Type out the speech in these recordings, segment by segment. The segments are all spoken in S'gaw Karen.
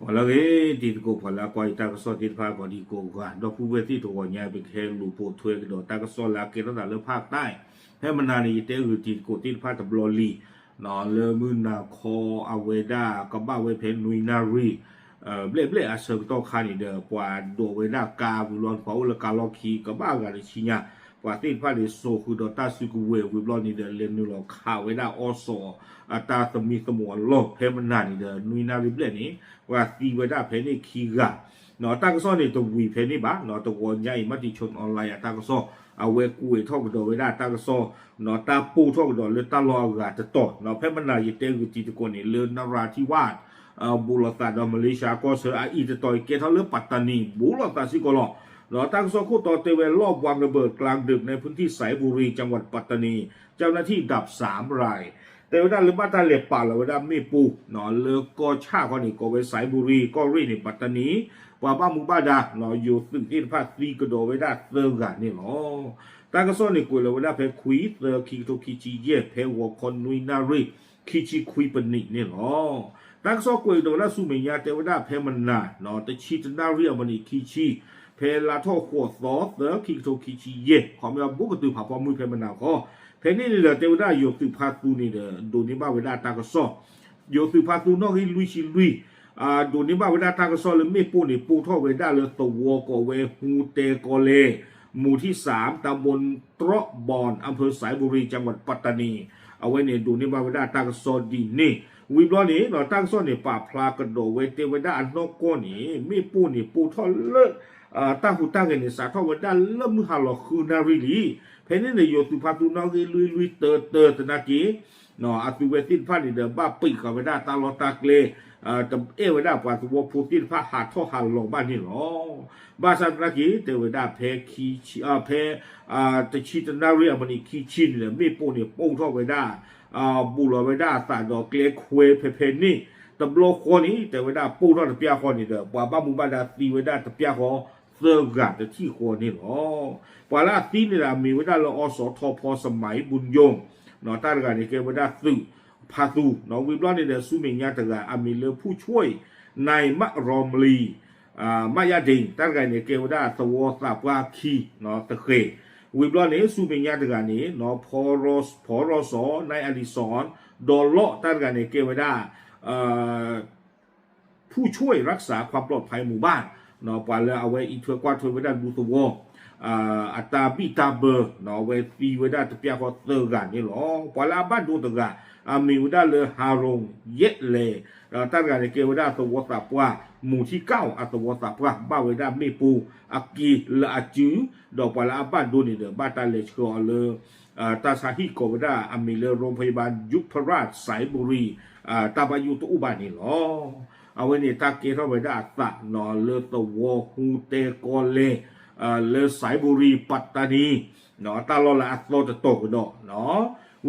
ပှၤလၢအဂ့ၤ တံၤသကိး ပှၤလၢအကွၢ်ယတၢ်ကစီၣ်သ့ၣ်တဖၣ် ကိးဒံကိးဂၤ ဒီပုၢ်ဝဲၢ်သ့ၣ်တဂီၤညါ ပကဟဲလူၤပိာ်ထွဲကဒီးတၢ်ကစီၣ်လၢအကဲထီၣ်သးလၢဖးတၢ် ဖဲမနၤန့ၣ် ယတဲဂုာ်တံၤသကိးသ့ၣ်တဖၣ်တဘျီလံ လၢမုၢ်နၤခီအဝဲဒၣ်ကဘၣ်ဝဲဖဲနွံနၣ်ရံၣ် ဘျဲၣ်ဘျဲၣ်အဆၢကတီၢ်ခါန့ၣ်ဒီး ပှၤဒိးဝဲဒၣ်ကါဝံၤလီၤ ပှၤအိၣ်လၢကါလီၢ်ခံ ကဘၣ်အဂၤတဆံညါ ပှၤသ့ၣ်တဖၣ်န့ၣ် စိာ်ဃုာ်ဒီးတၢ်စုကဝဲၤဝံၤဘျီန့ၣ်ဒီး လဲၤနုာ်လီၤခးဝဲဒၣ်အီစီၣ် အတၢ်သမံသမိးအလီၢ် ဖဲမနၤန့ၣ်ဒီး နွံနၣ်ရံၣ်ဘျဲၣ်န့ၣ် ပှၤသံဝဲဒၣ်ဖဲန့ၣ်ခံဂၤ တၢ်ကစီၣ်န့ၣ်တဝံၤဖဲန့ၣ်ဘၣ် တဂီၤညါအံၤ မတံၤဆိ online အတၢ်ကစီၣ် အဝဲကွဲးထီၣ်ကဒီးဝဲဒၣ်တၢ်ကစီၣ် တၢ်ပိၢ်ထီၣ်ကဒီးလၢတၢ်လီၢ်အဂၤတတီၤ ဖဲမနၤယတဲဂုာ်တံၤသကိးန့ၣ် လၢနရၤထံဝၣ် ဘူးလိာ်သးဒီး မလ့ၡါကီၢ်ဆၢ အအံၤတတီၤအံၤ ကဲထီၣ်လၢပၣ်တနံၤ ဘူးလိာ်သးစ့ၢ်ကီးလီၤ. ဒီးတၢ်ကစီၣ်ခိၣ်တီတဲဝဲ ลอบวางระเบิดกลางดึกในพื้นที่ไซบูรี จังหวัดปัตตานี เจ้าหน้าที่ดับสามราย တဲဝဲဒၣ်လၢဘၣ်တၢ်လဲၤပာ်လီၤဝဲဒၣ်မ့ၣ်ပိၢ် လၢကီၢ်ဆၣ်ခီန့ၣ် ကိးဝဲ စဲးဘူရံ ကီၢ်ရ့ၣ်န့ၣ် ပၣ်တနံၤ ပှၤဘၣ်မူဘၣ်ဒါ ယိၤသုးသ့ၣ်တဖၣ်သံကဒီးဝဲဒၣ်သၢဂၤန့ၣ်လီၤ. တၢ်ကစီၣ်န့ၣ်ကွဲးလီၤဝဲဒၣ်ဖဲခွံသၢခံကထိခံဆံယဲၢ် ဖဲဂီၤခီနွံနၣ်ရံၣ် ခံဆံခွံပနံးန့ၣ်လီၤ. တၢ်ကစီၣ်ကွဲးကဒီးဝဲဒၣ်ဆူမဲာ်ညါတဲဝဲဒၣ်ဖဲမနၤ တဆံတနၣ်ရံၣ်အမံးနံးခံဆံ ဖဲလါထီၣ်ဃိးသီသၢခံကထိခံဆံယဲၢ် ခီပညီဘူးကတုၤဖးဖီမုၢ်ဖဲမနၤခီ ဖဲန့ၣ်န့ၣ်ဒီးတဲဝဲဒၣ်ယိၤသုးဖါသူန့ၣ်ဒီး ဒိးန့ၢ်ဘၣ်ဝဲဒၣ်တၢ်ကစီၣ် ယိၤသုးဖါသူနီၣ်ဂံၢ်လွံၢ်ဆံလွံၢ် ဒိးန့ၢ်ဘၣ်ဝဲဒၣ်တၢ်ကစီၣ်လၢမ့ၣ်ပိၢ်န့ၣ် ပိၢ်ထီၣ်ဝဲဒၣ်လၢသဝီကိးဝဲ ဟူတဲကီလဲ မူၤထံၣ်စၣ် တၢ်ဘိတြီၣ်ဘီၣ် အၣ်ဖၢၣ်စဲးဘူရံ ကၠၣ်ဝးပၣ်တနံၤ အဝဲန့ၣ်ဒိးန့ၢ်ဘၣ်ဝဲဒၣ်တၢ်ကစီၣ်ဒ်န့ၣ် ဝံၤဘျီန့ၣ် တၢ်ကစီၣ်န့ၣ် ပာ်ဖျါကဒီးဝဲတဲဝဲဒၣ်အနီၢ်ကီၢ်န့ၣ် မ့ၣ်ပိၢ်န့ၣ် ပိၢ်ထီၣ်လၢ တၢ်ဟူးတၢ်ဂဲၤန့ၣ် စးထီၣ်ဝဲဒၣ်လၢမုၢ်ဟါလီၤဃုနၣ်ရံၣ်လံ. ဖဲန့ၣ်န့ၣ် ယိၤသုးဖါသူနီၣ်ဂံၢ်လွံၢ်လွံၢ်တၢတၢသနာ်က့ အသုးဝဲသ့ၣ်တဖၣ်န့ၣ်ဒီး ဘၣ်ပံးဃာ်ဝဲဒၣ်တၢ်လီၢ်တၢ်ကျဲ တအဲၣ်ဝဲဒၣ်ပှၤသဝီဖိသ့ၣ်တဖၣ်ဟးထီၣ်ဟးလီၤဘၣ်န့ၣ်လီၤ. ဘၣ်ဆၣ်သနာ်က့ တဲဝဲဒၣ်ဖဲ ဖဲ တဆံတနၣ်ရံၣ်အမံးနံးခံဆံန့ၣ်ဒီး မ့ၣ်ပိၢ်န့ၣ် ပိၢ်ထီၣ်ဝဲဒၣ် ဘူးလီၤဝဲဒၣ်အသးဒီးကျဲခွဲဖဲဖဲန့ၣ် တဘျီဃီန့ၣ် တဲဝဲဒၣ်ပိၢ်ထီၣ်တပျၢ်ဃီန့ၣ်ဒီး ပှၤဘၣ်မူဘၣ်ဒါသံဝဲဒၣ်တပျၢ်ဃီ သၢဂၤတထံၣ်ဃီန့ၣ်လီၤ. ပှၤလၢအသံန့ၣ်ဒီး အမံၤဝဲဒၣ်လၢ အီစီၤထီဖီ စမၤအံၣ်ဘူၣ်ယိၣ် တၢ်တဂၤန့ၣ် ကဲဝဲဒၣ်သုးဖါသူ ဝံၤဘျီန့ၣ်ဒီး ဆူမဲာ်ညါတဂၤ အမံၤလၢ ဖူၣ်ဆွဲၣ် နဲမးရီမလံ မးယါဒ့ၣ် တၢ်တဂၤန့ၣ် ကဲဝဲဒၣ်သဝီသးပှၢ်ခံ သဃဲၤ ဝံၤဘျီန့ၣ် ဆူမဲာ်ညါတဂၤန့ၣ် ဖီရီစီၤ နဲအလံၤစီၣ် ဒီးလီၢ် တၢ်တဂၤန့ၣ် ကဲဝဲဒၣ် ဖူၣ်ဆွဲၣ် ရၢ်စၢ် ခွါပျီၣ်ဖဲမူၤဘၣ် ပှၤလၢအဝဲအံးထွဲကွၢ်ထွဲဝဲဒၣ်ဒူသဝီ အတၢ်ဘံၣ်တၢ်ဘၢ အဝဲသံဝဲဒၣ်တပျၢ်ဃီသၢဂၤန့ၣ်လီၤ. ပှၤလၢအဘၣ်ဒိတဂၤ အမံၤဝဲဒၣ်လၢ ဟၤရိၣ် ယဲၣ်လဲၣ် တၢ်တဂၤန့ၣ် ကဲဝဲဒၣ်သဝီသးပှၢ် မူၤထံကၣ်အသဝီသးပှၢ် ဘၣ်ဝဲဒၣ်မ့ၣ်ပိၢ်အက့လၢအစု ဒီးပှၤလၢအဘၣ်ဒိန့ၣ်ဒီး ဘၣ်တၢ်လဲၤဆှၢအီၤလၢ တၢ်ဆါဟံၣ်ကိးဝဲဒၣ်အမံၤလၢ ရိဖယၤဘၣ် ယုၣ်ဖရၣ် စဲးဘူရံ တၢ်ဘၣ်ယိၣ်တအိၣ်ဘၣ်န့ၣ်လီၤ. အဝဲန့ၣ်တၢ်ကဲထီၣ်ဝဲဒၣ်အသးလၢသဝီဟူတဲကီလဲ လၢစဲးဘူရံ ပၣ်တနံၤ တၢ်လီၢ်လၢအသီတတီၤကဒီး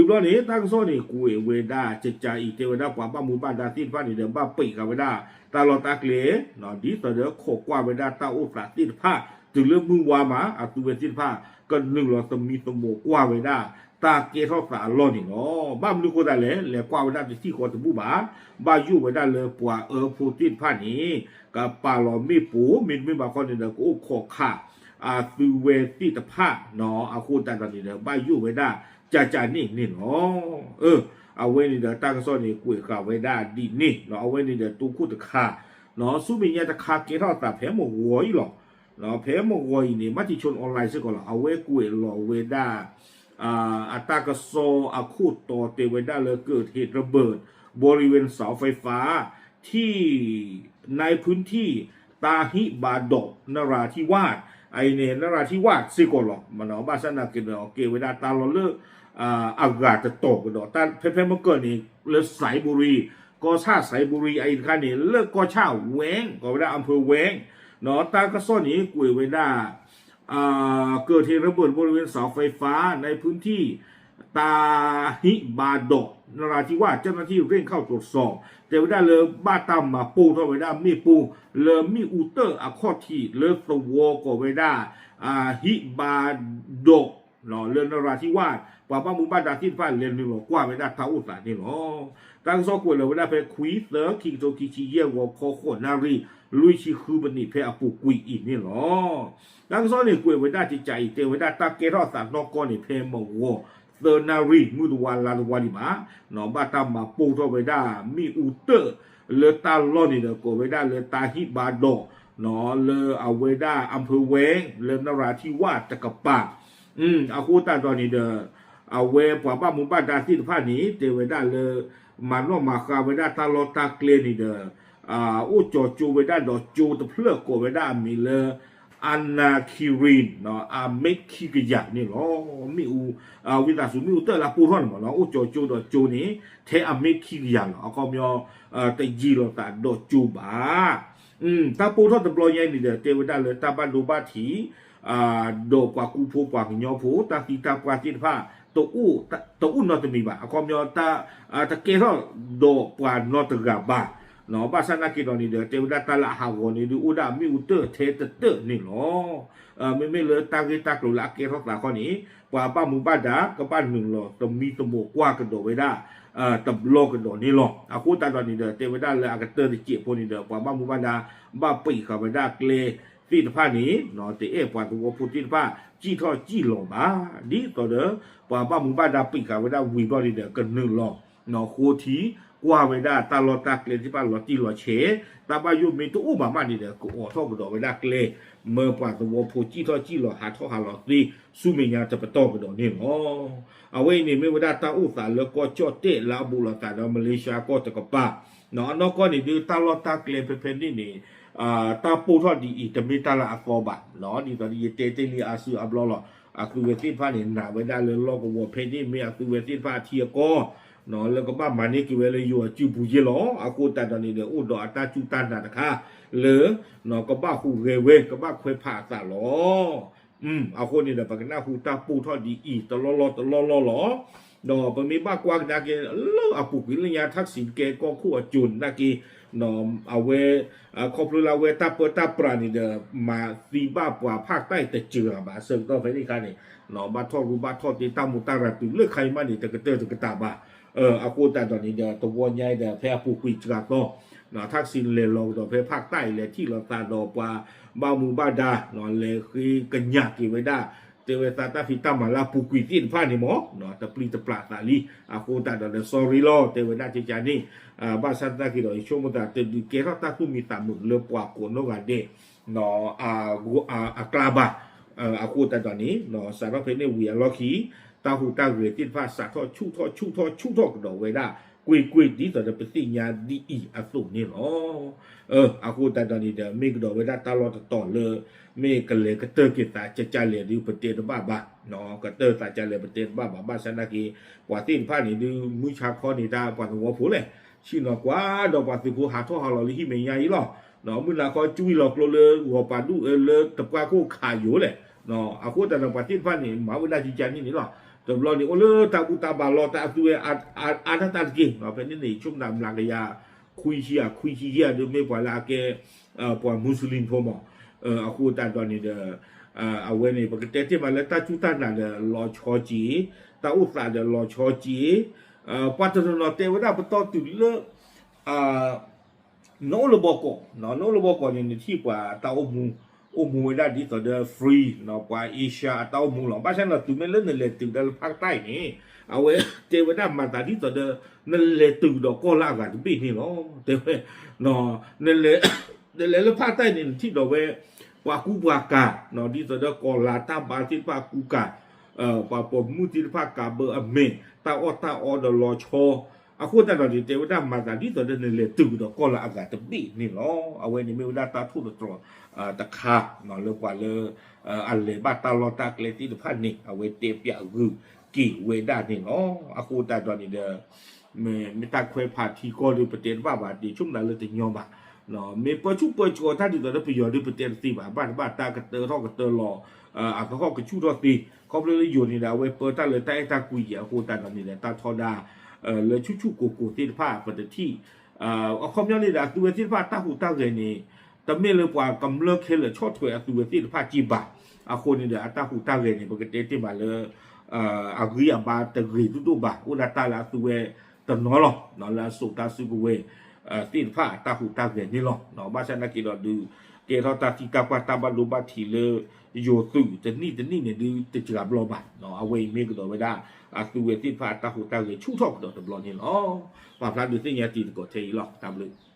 ဝံၤဘျီန့ၣ် တၢ်ကစီၣ်န့ၣ် ကွဲးဝဲဒၣ်ကကအံၤ တဲဝဲဒၣ်ပှၤဘၣ်မူဘၣ်ဒါသ့ၣ်တဖၣ်န့ၣ်ဒီး ဘၣ်ပံးဃာ်ဝဲဒၣ် တၢ်လီၢ်တၢ်ကျဲ ဒ်သိးဒီးခိးကွၢ်ဝဲဒၣ်တၢ်အိၣ်သးသ့ၣ်တဖၣ် တုၤလၢမုၢ်ဝါမး အသုးဝဲသ့ၣ်တဖၣ် ကနုာ်လီၤသမံသမိးကွၢ်ဝဲဒၣ် တၢ်ကဲထီၣ်သးအလီၢ်န့ၣ်လီၤ. ဘၣ်မနုၤဃိသတးလဲၣ် လဲၤကွၢ်ဝဲဒၣ်တထံၣ်ဃီတဘူၣ်ဘၣ် ဘၣ်ယိၣ်ဝဲဒၣ်လၢပှၤအၢဖိသ့ၣ်တဖၣ်န့ၣ် ကပာ်လီၤမ့ၣ်ပိၢ် မ့တမ့ၢ်ဘၣ်ခီန့ၣ်ဒီး ကအိၣ်ခိးခး အသုးဝဲသ့ၣ်တဖၣ် အဃိသတးဒီးန့ၣ်ဒီး ဘၣ်ယိၣ်ဝဲဒၣ် ကကန့ၣ်န့ၣ်လီၤ. အဝဲန့ၣ်ဒီးတၢ်ကစီၣ်န့ၣ် ကွဲးဃာ်ဝဲဒၣ်ဒ်န့ၣ် အဝဲန့ၣ်ဒီးတိခိၣ်တခါ ဆူမဲာ်ညါတခါကဲထီၣ်အသးဖဲမုၢ်ဂီၤအံၤလီၤ. ဖဲမုၢ်ဂီၤအံၤန့ၣ် မတံၤဆိ online စ့ၢ်ကီးလီၤ. အဝဲကွဲးလီၤဝဲဒၣ် အတၢ်ကစီၣ်အခိၣ်တီတဲဝဲဒၣ်လၢ เกิดเหตุระเบิดบริเวณเสาไฟฟ้าที่ในพื้นที่ตาฮิบาดอก นราธิวาส အံၤန့ၣ် နရၤထံဝၣ် စ့ၢ်ကီးလီၤ. ဘၣ်ဆၣ်သနာ်က့ဒီး ကဲဝဲဒၣ်တၢ်လီၢ်လၢ အဂၤတတီၤကဒီး ဖဲဖဲမ့ၢ်ကၢၢ်န့ၣ် လၢစဲးဘူရံ ကီၢ်ဆၣ်စဲးဘူရံ အံၤတခါန့ၣ် လၢကီၢ်ဆၣ်ဝဲ ကိးဝဲဒၣ် อำเภอแว้ง တၢ်ကစီၣ်န့ၣ် ကွဲးဝဲဒၣ် เกิดเหตุระเบิดบริเวณเสาไฟฟ้าในพื้นที่ ตาฮิบาดอก นราธิวาส เจ้าหน้าที่เร่งเข้าตรวจสอบ တဲဝဲဒၣ်လၢဘၣ်တၢ်မၤပိၢ်ထီၣ်ဝဲဒၣ်မ့ၣ်ပိၢ် လၢမ့ၣ်အူတၢၣ်အခီၣ်ထံးလၢသဝီကိးဝဲဒၣ် ဟံးဘါဒီး လၢနရၤထံဝၣ် ပှၤဘၣ်မူဘၣ်ဒါသ့ၣ်တဖၣ်လဲၤနုာ်လီၤကွၢ်ဝဲဒၣ်တၢ်အိၣ်သးန့ၣ်လီၤ. တၢ်ကစီၣ်ကွဲးလီၤဝဲဒၣ်ဖဲခွံသၢ ခံကထိခံဆံယဲၢ်ဂီၤခီ ဃိးနၣ်ရံၣ် လွံၢ်ဆံဃုမံးနံး ဖဲအပူၤကွံာ်အံၤန့ၣ်လီၤ. တၢ်ကစီၣ်န့ၣ်ကွဲးဝဲဒၣ်ကကးအံၤ တဲဝဲဒၣ်တၢ်ကဲထီၣ်သးနီၢ်ကီၢ်န့ၣ် ဖဲမုၢ်ဂီၤသၢနၣ်ရံၣ် မုၢ်တဝါလါတဝါဒံးဘၣ် ဘၣ်တၢ်မၤပိၢ်ထီၣ်ဝဲဒၣ်မ့ၣ်အူတၢၣ်လၢတၢ်လီၢ်န့ၣ်ဒီး ကိးဝဲဒၣ်လၢတၢ်ဟံၣ်ဘါဒီး လၢအဝဲဒၣ် အဖၢဝဲ လၢနရၤထံဝၣ်တကပၤ အဃိသတးဒီးန့ၣ်ဒီး အဝဲပှၤဘၣ်မူဘၣ်ဒါသ့ၣ်တဖၣ်န့ၣ် တဲဝဲဒၣ်လၢ မၤနီၣ်မၤဃါဝဲဒၣ်တၢ်လီၢ်တၢ်ကျဲန့ၣ်ဒီး အိၣ်ကၠီကၠိဝဲဒၣ်ဒီးကၠိတဖျၢၣ် ကိးဝဲဒၣ်အမံၤလၢ အနၢခံရံၣ် အမ့ၢ်ခံကယၤန့ၣ်လီၤ. မ့ၣ်အူ ဝံသးစူၤမ့ၣ်အူတၢၣ်လၢပိၢ်ထီၣ်န့ၣ်မ့ၢ်နီၤ အိၣ်ကၠီကၠိဒီးကၠိန့ၣ် ထဲအမ့ၢ်ခံကယၤလီၤ. အခီပညီ တယံာ်လိာ်သးဒီးကၠိဘၣ်. တၢ်ပိၢ်ထီၣ်တဘျီညါအံၤန့ၣ်ဒီး တဲဝဲဒၣ်လၢတၢ်ဘၣ်ဒိဘၣ်ထံး ဒီးပှၤကူဖိပှၤကညီဖိ တၢ်သံတၢ်ပှၢ်သ့ၣ်တဖၣ် တအိၣ်နီတမံၤဘၣ်. အခီပညီ တၢ် တကဲထီၣ်ဒီးပှၤနီတဂၤဘၣ်. ဘၣ်ဆၣ်သနာ်က့ဒီးန့ၣ်ဒီး တဲဝဲဒၣ်တၢ်လၢအဟးဂီၤန့ၣ်ဒုး အိၣ်ဒၣ်မ့ၣ်အူတၢၣ်ထဲတတၢၣ်န့ၣ်လီၤ. မ့မ့ၢ်လၢတၢ်ဂ့ၢ်တၢ်ကျိၤလၢအကဲထီၣ်သးခီန့ၣ် ပှၤဘၣ်မူဘၣ်ဒါ ကဘၣ်နုာ်လီၤသမံသမိးကွၢ်ကဒီးဝဲဒၣ် တဘျီကဒီးန့ၣ်လီၤ. အဃိသတးဒီးန့ၣ်ဒီး တဲဝဲဒၣ်လၢအကတၢၢ်တစဲးဖိန့ၣ်ဒီး ပှၤဘၣ်မူဘၣ်ဒါ ဘၣ်ပံးဃာ်ဝဲဒၣ်ကျဲသ့ၣ်တဖၣ်န့ၣ် တအဲၣ်ပှၤသဝီဖိသ့ၣ်တဖၣ် စံၣ်ထီၣ်စံၣ်လီၤဘၣ်. ဒ်သိးဒီး ပှၤဘၣ်မူဘၣ်ဒါပံးဃာ်ဝဲဒၣ်ဝံၤဘျီန့ၣ်ဒီး ကနုာ်လီၤ ဃိထံ ကွၢ်ဝဲဒၣ်တၢ်လီၢ်တၢ်ကျဲသ့ၣ်တဖၣ်လီၤတံၢ်လီၤဆဲး, တၢ်ဘၣ်ယိၣ်မ့ၢ်တအိၣ်ဘၣ်မးန့ၣ်ဒီး ကအိးထီၣ်ကဒီးဝဲဒၣ်ကျဲ မၢပှၤသဝီဖိစံၣ်ထီၣ်စံၣ်လီၤဟးထီၣ်ဟးလီၤသ့ ဆူမဲာ်ညါတပတီၢ်ကဒီးန့ၣ်လီၤ. အဝဲအံၤန့ၣ်မ့ၢ်ဝဲဒၣ်တၢ်အိၣ်သးလၢကီၢ်ကၠီၣ်တဲၣ်လၢအဘူးလိာ်သးဒီး မလ့ၡါကီၢ်တကပၤ, အနီၢ်ကီၢ်န့ၣ်ဒုး တၢ်လီၢ်တၢ်ကျဲဖဲဖဲန့ၣ်န့ၣ် တၢ်ပိၢ်ထီၣ်ဒ်အံၤ တမ့ၢ်တၢ်လၢအသီဘၣ်, ဒ်သိးယတဲတ့ၢ်လံအါစုအါဘျီလီၤ. အသုဝဲသ့ၣ်တဖၣ်န့ၣ် နာ်ဝဲဒၣ်လၢလီၢ်ကဝီၤဖဲန့ၣ်မ့ၢ်အသုဝဲသ့ၣ်တဖၣ်အထံအကီၢ် လၢကဘၣ်မၤန့ၢ်က့ၤဝဲလၢယိၤအစုပူၤယ့ၢ်လီၤ. အဃိသတးဒီးန့ၣ်ဒီး အိၣ်ဒီးအတၢ်စူၢ်တၢ်နာ်တခါလၢ ကဘၣ်ဟူးဂဲၤဝဲ ကဘၣ်ခွဲးဖးအသးလီၤ. အဃိန့ၣ်ဒီး ပကနၢ်ဟူတၢ်ပိၢ်ထီၣ်ဒ်အံၤ တလီၢ်လီၢ်တလီၢ်လီၢ်လီၤ. ဒီးပမ့ၢ်ဘၣ်ကွၢ်ကဒါက့ၤလၢအပူၤကွံာ်လၢညါ ထၢ်စံၣ်ကဲကီၢ်ခိၣ်အစိၤနာ်က့ အဝဲ ခီဖျိလၢအဝဲတၢ်ပၢတၢ်ပြးန့ၣ်ဒီး မၤသံဘၣ်ပှၤဖးတၢ်အံၤတစှၤဘၣ် အဆၢကတီၢ်ဖဲန့ၣ်အခါန့ၣ် ဘၣ်ထီၣ်ရူဘၣ်ထီၣ်တ့ၢ်တၢ်မူးတၢ်ရၤတုၤလၢခါအံၤမးန့ၣ် တကတၢၢ်တကတၢၢ်ဘၣ်. အဃိသတးဒီးန့ၣ်ဒီး တဝီညါအံၤဒီး ဖဲအပူၤကွံာ်စှၤသီ ထၢ်စံၣ်လဲၤလီၤကဒီးဖဲဖးတၢ်အံၤ လဲၤထံၣ်လိာ်သးဒီးပှၤဘၣ်မူဘၣ်ဒါ လဲၤဃ့ကညးက့ၤဝဲဒၣ် တဲဝဲသးတၢ်ဖံးတၢ်မၤလၢအပူၤကွံာ်သ့ၣ်တဖၣ်န့ၣ်မ့ၢ် တပျံၤတပျၢ်သးလံ. အဃိသတးဒီးဒီး sorry လီၤ တဲဝဲဒၣ်ကကန့ၣ် ဘၣ်ဆၣ်သနာ်က့ဒီး ယဆိကမိၣ်သးတဒုးကဲထီၣ်တၢ်သူၣ်မံသးမုာ်လၢပှၤကိးနီၢ်ဂၤဒဲး အကျါဘၣ်. အဃိသတးဒီးန့ၣ် စးထီၣ်ဖဲန့ၣ်ဝံၤအလီၢ်ခံ တၢ်ဟူးတၢ်ဂဲၤသ့ၣ်တဖၣ် စးထီၣ်ဆူၣ်ထီၣ်ဆူၣ်ထီၣ်ဆူၣ်ထီၣ်ကဒီးဝဲဒၣ် ကွ့ၢ်ကွ့ၢ်ဒ်သိးဒီးပသ့ၣ်ညါဒ်အံၤအသိးန့ၣ်လီၤ. အဃိသတးဒီးန့ၣ်ဒီး မ့ၢ်ကဒီးဝဲဒၣ်တၢ်လီၢ်တတီၤလၢ မ့ၢ်ကလဲၤကတၢၢ်က့ၤသးကကလဲၣ်ဒုး ပတဲတဘၣ်ဘၣ်. ကတၢၢ်သးကလဲၣ်ပတဲတဘၣ်ဘၣ်. ဘၣ်ဆၣ်သနာ်က့ ပှၤသ့ၣ်တဖၣ်န့ၣ်ဒုး မုၢ်ဆါခီန့ၣ်တၢ်ပှၤသဝီဖိလဲၣ် ဆ့ၣ်နီၤကွၢ်ဒီးပှၤသုးဖိဟးထီၣ်ဟးလီၤလၢဟံၣ်မဲာ်ညါအံၤလီၤ. မုၢ်နၤခီကွံာ်လီၤကျိလၢဂီၤပၤဒူၣ်လၢတပှၢ်ခိၣ်ခးယိာ်လဲၣ်. အဃိသတးဒီးပှၤသ့ၣ်တဖၣ်န့ၣ် မၤဝဲဒၣ်ကကန့ၣ်န့ၣ်လီၤ. တဘျီန့ၣ် အိၣ်လၢတၢ်ဘူၣ်တၢ်ဘါလီၢ် တၢ်အသုဝဲအါတၢ်တၢ်တက့ၢ်. ဖဲန့ၣ်န့ၣ် ဆိကမိၣ်သးမျးကယၤ ခွံဆံယဲၢ် ခွံဆံယဲၢ်ဒုး မ့ၢ်ပှၤလၢအကဲ ပှၤမူးစလ့ၣ်ဖိမး. အဃိသတးဒီးန့ၣ်ဒီး အဝဲန့ၣ် ပကတဲတ့ၢ်မးလၢတၢ်စူၢ်တၢ်နာ်ဒီးလီၤဆီက့ၤ, တၢ်အိၣ်သးဒီးလီၤဆီက့ၤ, ပှၤတနီၤနီၤတဲဝဲဒၣ်ပတီၢ်တုၤလၢ နအိၣ်လၢဘီကီး, နအိၣ်လၢဘီကီးန့ၣ် နထံၣ်ပှၤတၢ်အိၣ်မူ အိၣ်မူဝဲဒၣ်ဒ်သိးဒီး free ပှၤအ့ရှါအတၢ်အိၣ်မူလီၤ. ဘၣ်ဆၣ်န့ၣ် တုၤမ့ၢ်လၢနလဲၤတုၤဒၣ်လၢဖးတၢ်အံၤန့ၣ် အဝဲတဲဝဲဒၣ်မၤသးဒ်သိးဒီး နလဲၤတုၤဒီးကီၢ်လၢအဂၤတဘ့ၣ်န့ၣ်လီၤ. တဲဝဲ နလဲၤလၢဖးတၢ်အံၤန့ၣ် နထံၣ်ဒီးဝဲ ပှၤကူပှၤကၤ ဒ်သိးဒီးကီၢ်လၤတၢ်ဘါသ့ၣ်တဖၣ်ကူကၤ ပှၤပိာ်မုၣ်သ့ၣ်တဖၣ်ကးဘၢအမဲာ် တၢ်အီၣ်တၢ်အီဒီးလီၤဆီ အဃိသတးဒီးန့ၣ် တဲဝဲဒၣ်မၤသးဒ်သိးဒီးနလဲၤတုၤကဒီးကီၢ်လၢအဂၤတဘ့ၣ်န့ၣ်လီၤ. အဝဲန့ၣ်မ့ၢ်ဝဲဒၣ်တၢ်ထိၣ်သတြီၤတခါ လၢပှၤလၢ အလဲၤဘၣ်တၢ်လီၢ်တၢ်ကျဲသ့ၣ်တဖၣ်န့ၣ် အဝဲတဲပၠးဂုာ်က့ၤဝဲဒၣ်န့ၣ်လီၤ. အဃိသတးဒီးန့ၣ်ဒီး မ့ၢ်တၢ်ခွဲးဖးထံကီၢ်ဒီး ပတဲတဘၣ်ဘၣ် ဒ်ဆိကမိၣ်လၢတညီဘၣ်. မ့ၢ်ပၢဆူၣ်ပၢကီၤတၢ်ဒ်သိးဒီးပယီၤဒီး ပတဲတသ့ဘၣ်. ဘၣ်တဘၣ်တၢ်ကတၢၢ်ထီၣ်ကတၢၢ်လီၤ အကဟီၣ်ကဆူၣ်ထီၣ်သ့. ခီဖျိလၢယိၤန့ၣ်ဒီး အဝဲပၢတၢ်လၢတၢ်အဲၣ်တၢ်ကွံအဃိသတးဒီးန့ၣ်ဒီး တၢ်ထီဒါ လၢဆူၣ်ဆူၣ်ကိၢ်ကိၢ်သ့ၣ်တဖၣ် ပတထံၣ် အခီပညီန့ၣ်ဒီး အသုဝဲသ့ၣ်တဖၣ်တၢ်ဟူးတၢ်ဂဲၤန့ၣ် တမ့ၢ်လၢပှၤကမျၢၢ်ခဲလၢာ်ဆီၣ်ထွဲအသုဝဲသ့ၣ်တဖၣ်က့ဘၣ်. အဃိန့ၣ်ဒီး အတၢ်ဟူးတၢ်ဂဲၤန့ၣ် ပကတဲတ့ၢ်မးလၢ အဂံၢ်အဘါတဂ့ၤဒိၣ်ဒိၣ်ဘၣ်, အိၣ်ဒၣ်တၢ်လၢအသုဝဲတနီၤလီၤ. လၢအစိာ်တၢ်စုကဝဲၤသ့ၣ်တဖၣ်အတၢ်ဟူးတၢ်ဂဲၤန့ၣ်လီၤ. ဘၣ်ဆၣ်သနာ်က့ဒီးဒုး ကဲထီၣ်တၢ်သံတၢ်ပှၢ်တၢ်ဘၣ်ဒိဘၣ်ထံးလၢ ယိၤသုးတနံၣ်တနံၣ်န့ၣ်ဒုးတစှၤဘျီဘၣ်. အဝဲအံၤမ့ၢ်ကဒီးဝဲဒၣ် အသုဝဲသ့ၣ်တဖၣ်အတၢ်ဟူးတၢ်ဂဲၤဆူၣ်ထီၣ်ကဒီးတဘျီန့ၣ်လီၤ. ပာ်ဖျါဒုးသ့ၣ်ညါတံၤသကိးထဲအံၤလီၤ. တၢ်ဘျုး